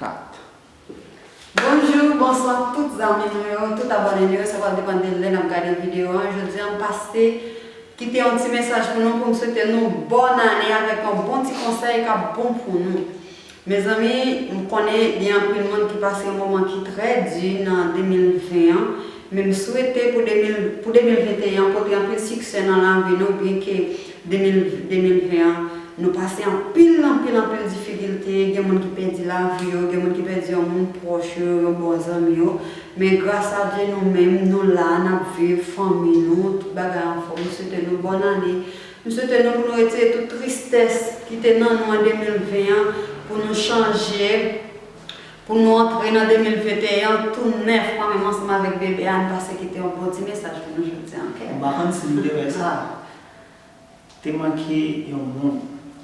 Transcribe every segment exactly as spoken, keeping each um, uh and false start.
Kat. Bonjou, bonswa tout zanmi nou yo, tout abòne nou yo, sa pral depann de lè n ap gade videyo an. Jodi a, m pase kite yon ti mesaj pou nou, pou m swete nou bòn ane avèk yon bon ti konsèy k ap bon pou nou. Mezanmi, m konnen gen anpil moun ki pase yon moman ki trè di nan de mil ven an, men m swete pou de mil, pou de mil venteyen an pote anpil siksè nan lavi nou, byenke de mil, de mil ven an, nou pase anpil, anpil, anpil difikilte, gen moun ki pèdi lavi yo, gen moun ki pèdi yon moun pwòch yo, yon bon zanmi yo. Men gras a Dye, nou menm, nou la, n ap viv, fanmi nou, tout bagay anfòm. M swete nou bòn ane. M swete nou pou nou retire tout tristès ki te nan nou an de mil ven an, pou nou chanje, pou nou antre nan de mil venteyen an tou nèf, mwen menm ansanm avèk bebe a, n pase kite yon bon ti mesaj pou nou jodi a, oke? M pa konn si nou te wè sa. Te manke yon moun.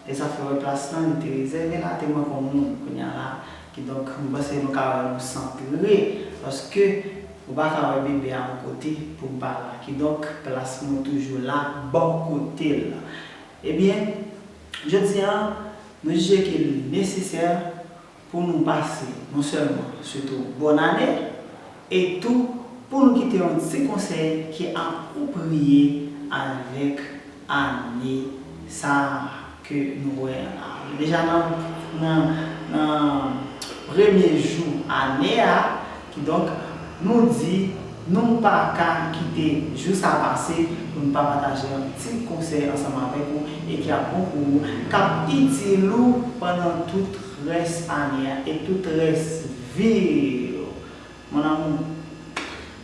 E sa fè wè plas lan li te rezève la, te manke yon moun kounye a la. Kidonk, m panse nou ka wè nou santre, paske ou pa ka wè bebe a yon kote pou m pa la. Kidonk, plas mwen toujou la, bò kote l. Ebyen, jodi a, nou jije ke li nesesè pou nou pase non sèlman swete w bòn ane, e tou pou nou kite yon ti konsèy ki apwopriye avèk ane sa a ke nou wè an la. Deja nan, nan, nan premye jou ane a, kidonk, nou di nou pa ka kite jou sa a pase pou nou pa pataje yon ti konsèy ansanm avèk ou e ki ap bon pou ou, k ap itil ou pandan tout rès ane a e tout rès vi w. Mon amour.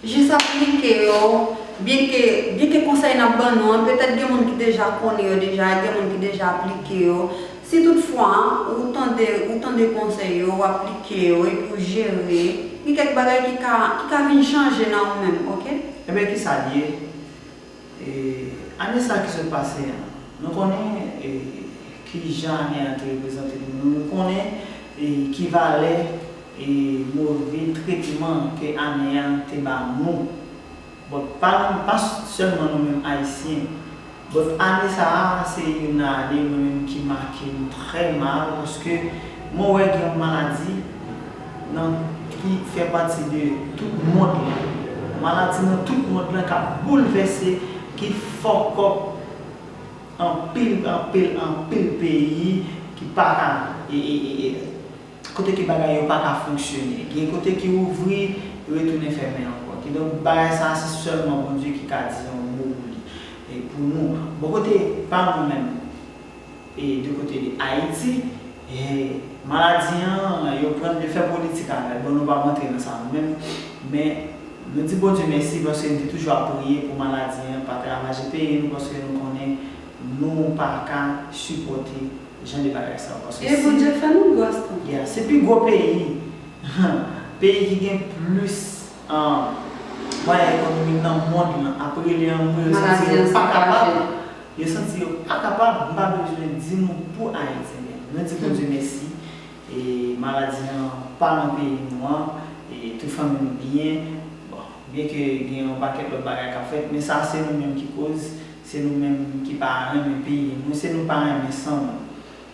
Jis aplike yo, byenke, byenke konsèy n ap ban nou an, petèt gen moun ki deja konnen yo deja, gen moun ki deja aplike yo. Si toutfwa, ou tande, ou tande konsèy yo, ou aplike yo, epi ou jere, gen kèk bagay ki ka, ki ka vin chanje nan ou menm, oke? Ebyen, ki sa l ye? E, ane sa ki sot pase an, nou konnen, e, ki jan ane an te reprezante pou nou. Nou konnen, e, ki valè, e, move tretman ke ane an te ba nou. Bon, pa, pa sèlman nou menm Ayisyen. Bon, ane sa a, se youn nan ane mwen menm ki make m trè mal, paske mwen wè gen yon maladi nan, ki fè pati de tout mond lan. Maladi nan tout mond lan k ap boulvèse, ki fuck up anpil, anpil, anpil peyi ki pa ka, e, e, e, e, kote ke bagay yo pa ka fonksyone. Gen kote ki ouvri, yo retounen fèmen ankò. Kidonk, bagay sa a, se sèlman Bondye ki ka di yon mo pou li, e, pou nou. Bò kote pa nou menm, e, de kote de Ayiti, e, maladi an, yo pran l, yo fè politik avè l. Bon, nou p ap rantre nan sa nou menm, men nou di Bondye mèsi paske nou te toujou ap priye pou maladi an pa ravaje peyi nou, paske nou konnen nou pa ka sipòte jan de bagay sa yo, paske e si Bondye fè nou gras tou. Yeah, se pi gwo peyi, peyi ki gen plis, um, mwayen ekonomik nan mond lan ap rele anmwe, yo santi yo pa kapab. Yo santi yo pa kapab, m pa bezwen di nou pou Ayiti, men nou di Bondye mèsi. E maladi an pa nan peyi nou an, e tout fanmi nou byen. Bon, byenke gen yon pakèt lòt bagay k ap fèt, men sa se nou menm ki koz, se nou menm ki pa renmen peyi nou, se nou pa renmen san nou.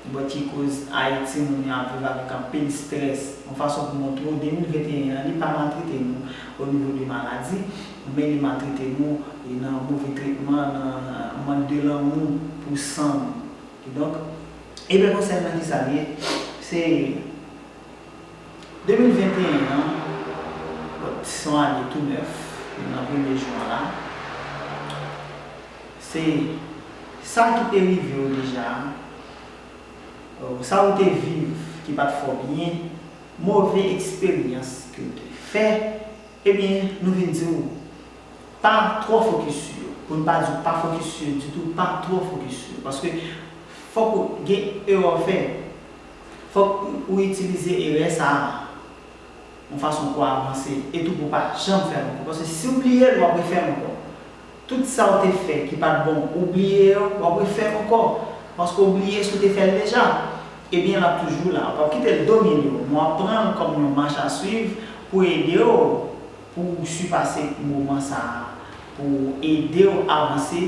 Bon, ki koz Ayiti moun yo ap viv avèk anpil strès, yon fason pou montre w de mil venteyen an, li pa maltrete nou o nivo de maladi, men li maltrete nou, e, nan move tretman, nan mank de lanmou pou san nou. Kidonk, ebyen, konsèy mwen ki sa l ye, se de mil venteyen an, bon, se yon ane tou nèf, nan premye jou an la. Se sa ki te rive w deja, sa ou te viv ki pa t fè w byen, move eksperyans ke w te fè, ebyen, nou vin di w, pa twò fokis sou yo. Pou n pa di w pa fokis sou yo ditou, pa twò fokis sou yo. Paske fòk ou gen erè w fè. Fòk ou itilize erè sa a yon fason pou w avanse e tou pou w pa janm fè l ankò. Paske si w bliye l, w ap refè l ankò. Tout sa w te fè ki pa t bon, ou bliye yo, w ap refè l ankò. Paske w bliye si w te fè l deja. Ebyen, l ap toujou la. W ap kite l domine w, men w ap pran l kòm yon mach a swiv pou ede w, pou w sipase moman sa a, pou ede w avanse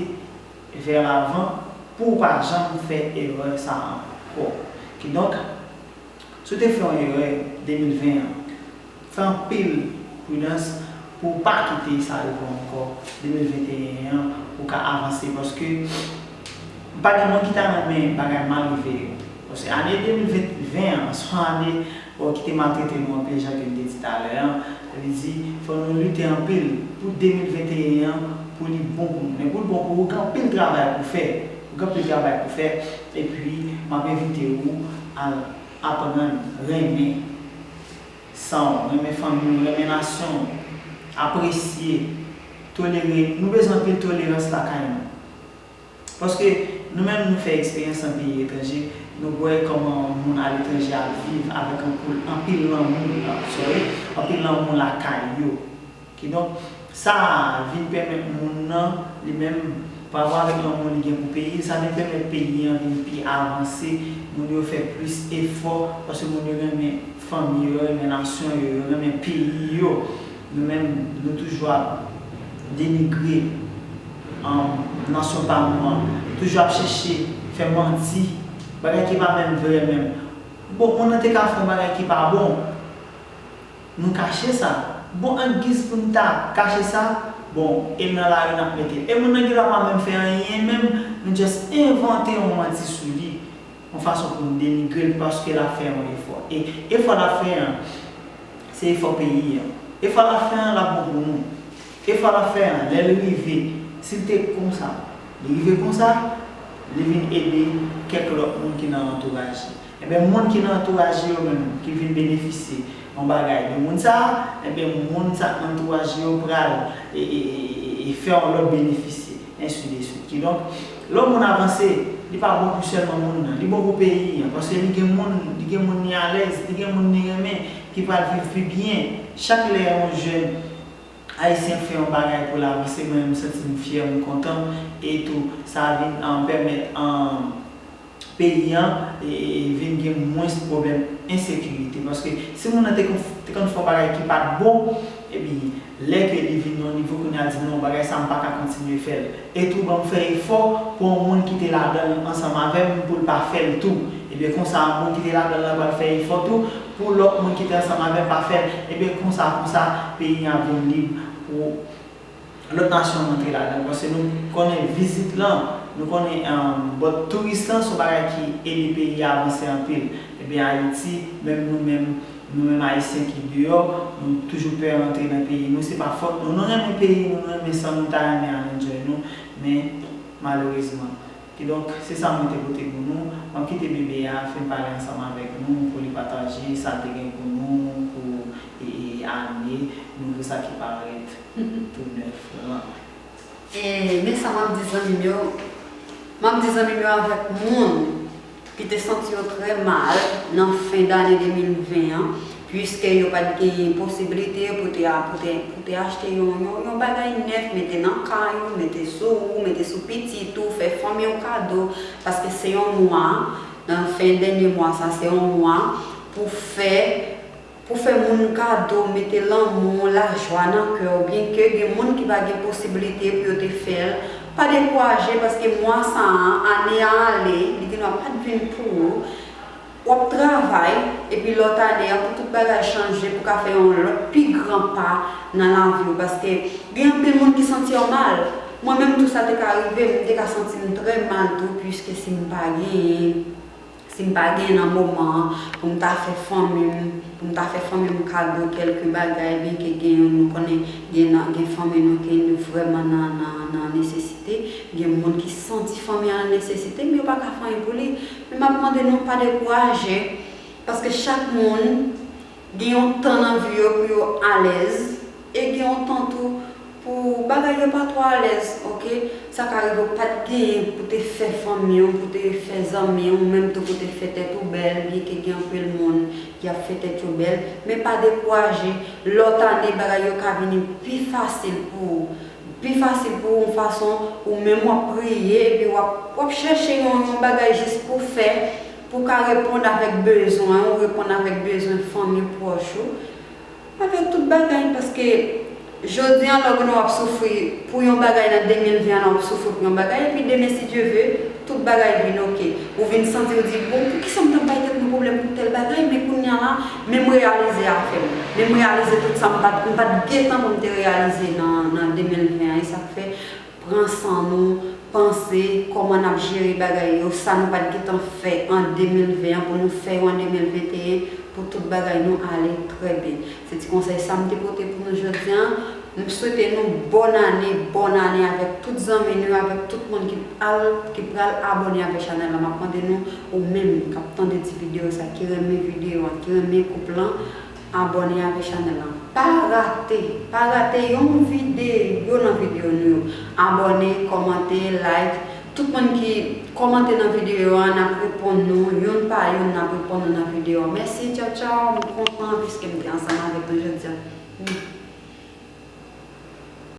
vè lavan, pou w pa janm fè erè sa a ankò. Kidonk, si w te fè yon erè, de mil ven an. Fè anpil pridans pou w pa kite sa rive w ankò de mil venteyen an, pou w ka avanse, paske pa gen moun ki ta renmen bagay mal rive yo. Paske ane de mil ven an se yon ane, bon, ki te maltrete nou anpil, jan ke m te di talè an. Sa vle di, fò nou lite anpil pou de mil venteyen an, pou li bon pou nou. Men pou l bon pou ou, gen anpil travay pou fè. Ou gen anpil travay pou fè. Epi, m ap envite ou al aprann renmen san w, renmen fanmi w, renmen nasyon w, apresye, tolere. Nou bezwen anpil tolerans lakay nou. Paske nou menm nou fè eksperyans nan peyi etranje, nou wè kòman moun aletranje ap viv avèk anpil, anpil lanmou, sorry, anpil lanmou lakay yo. Kidonk, sa a vin pèmèt moun nan, li menm, parapò avèk lanmou li gen pou peyi l, sa vin pèmèt peyi an vin pi avanse, moun yo fè plis efò, paske moun yo renmen fanmi yo, yo renmen nasyon yo, yo renmen peyi yo. Nou menm, nou toujou ap denigre, um, nasyon pa nou an, toujou ap chèche fè manti, bagay ki pa menm vre menm. Bon, moun nan te ka fè yon bagay ki pa bon, nou kache sa. Bon, an giz pou n ta kache sa, bon, e nan lari n ap mete l. E moun nan gendwa pa menm fè anyen menm, nou just envante yon manti sou li, yon fason pou n denigre l paske l ap fè yon efò. E efò l ap fè an, se efò peyi an. Efò l ap fè an, l ap bon pou nou. Efò l ap fè an, lè l rive, si l te konsa, li rive konsa, li vin ede kèk lòt moun ki nan antouraj li. Ebyen, moun ki nan antouraj li yo menm, ki vin benefisye yon bagay de moun sa a, ebyen, moun sa nan antouraj li yo pral e, e, e, e, e fè yon lòt benefisye, ensi de swit. Kidonk, lè yon moun avanse, li pa bon pou sèlman moun nan, li bon pou peyi an, paske li gen moun, li gen moun li alèz, li gen moun li renmen, ki pral viv pi byen. Chak lè yon jèn Ayisyen fè yon bagay pou l avanse, mwen menm m santi m fyè, m kontan, e tou, sa vin, um, pèmèt, um, peyi an, e, e, e vin gen mwens pwoblèm ensekirite. Paske si moun nan te konn, te konn fè yon bagay ki pa t bon, epi lè ke li vin nan yon nivo, kounye a l di, "Non, bagay sa a, m pa ka kontinye fè l." E tou, ban m fè efò pou yon moun ki te ladan l ansanm avè m, pou l pa fè l tou. Ebyen, konsa, moun ki te ladan l lan pral fè efò tou pou lòt moun ki te ansanm avè l pa fè l. Ebyen, konsa, konsa, peyi an vin lib pou lòt nasyon rantre ladan l. Paske nou konnen vizit lan, nou konnen, um, bòt touris lan, se yon bagay ki ede peyi a avanse anpil. Ebyen, Ayiti, menm nou menm, nou menm Ayisyen ki deyò, nou toujou pè rantre nan peyi nou. Se pa fòt nou. Nou renmen peyi nou, nou renmen san nou, ta renmen al enjoy nou, men malerezman. Kidonk, se sa mwen te pote pou nou. M ap kite bebe a fin pale ansanm avèk nou pou li pataje sa l te gen pou nou, pou, e, e, ane nouvo sa ki parèt tou nèf lan. E, men sa m ap di zanmi m yo, m ap di zanmi m yo avèk moun ki te santi yo trè mal nan fen dane de mil ven an, piske yo pa t genyen posibilite pou te, pou te, pou te achte yon, yon, yon bagay nèf, mete nan kay ou, mete sou ou, mete sou pitit ou, fè fanmi w kado, paske se yon mwa, nan fen dènye mwa sa, se yon mwa pou fè, pou fè moun kado, mete lanmou, lajwa nan kè w, byenke gen moun ki pa gen posibilite pou yo te fè l, pa dekouraje, paske mwa sa a, ane a ale, li gendwa pa t vin pou ou. W ap travay, epi lòt ane a, pou tout bagay chanje, pou ka fè yon lòt pi gran pa nan lavi w, paske gen anpil moun ki santi yo mal. Mwen menm tou sa te ka rive m, m te ka santi m trè mal tou, piske si m pa genyen, si m pa genyen nan moman an, pou m ta fè fanmi m, pou m ta fè fanmi m kado kèlke bagay, byenke gen youn, nou konnen gen nan, gen fanmi nou ki vrèman nan, nan, nan nesesite, gen moun ki santi fanmi an nan nesesite, men yo pa ka fè anyen pou li. Men m ap mande nou pa dekouraje, paske chak moun gen yon tan nan vi yo pou yo alèz, e gen yon tan tou pou bagay yo pa twò alèz, oke? Sa ka rive w pa t genyen pou te fè fanmi w, pou te fè zanmi w, menm tou pou te fè tèt ou bèl, byenke gen anpil moun ki ap fè tèt yo bèl, men pa dekouraje, lòt ane bagay yo ka vini pi fasil pou ou. Pi fasil pou ou yon fason, ou menm w ap priye, epi w ap, w ap chèche yon, yon bagay jis pou fè, pou ka reponn avèk bezwen ou, reponn avèk bezwen fanmi pwòch ou, avèk tout bagay, paske Jodi an, lè w konnen w ap soufri pou yon bagay nan de mil ven an, w ap soufri pou yon bagay, epi demen, si Dye ve, tout bagay vin oke. Ou vin santi w di, bon, poukisa m t ap bay tèt mwen pwoblèm pou tèl bagay, men kounye a la, men m reyalize afè m. Men m reyalize tout sa m pa t, m pa t gentan pou m te reyalize nan, nan de mil ven an, e sa k fè, pran san nou, panse kòman n ap jere bagay yo, sa nou pa t gentan fè an de mil ven an, pou nou fè yo an de mil venteyen, pou tout bagay nou ale trè byen. Se ti konsèy sa m te pote pou nou jodi an. M swete nou bòn ane, bòn ane avèk tout zanmi nou, avèk tout moun ki al, ki pral abòne avèk chanèl la. M ap mande nou, ou menm k ap tande ti videyo sa, ki renmen videyo an, ki renmen koup lan, abòne avèk chanèl la. Pa rate, pa rate yon videyo nan videyo nou yo. Abòne, kòmante, like. Tout moun ki kòmante nan videyo an, n ap reponn nou, youn pa youn, n ap reponn nou nan videyo an. Mèsi, tchaw, tchaw. M kontan piske m te ansanm avèk nou jodi an.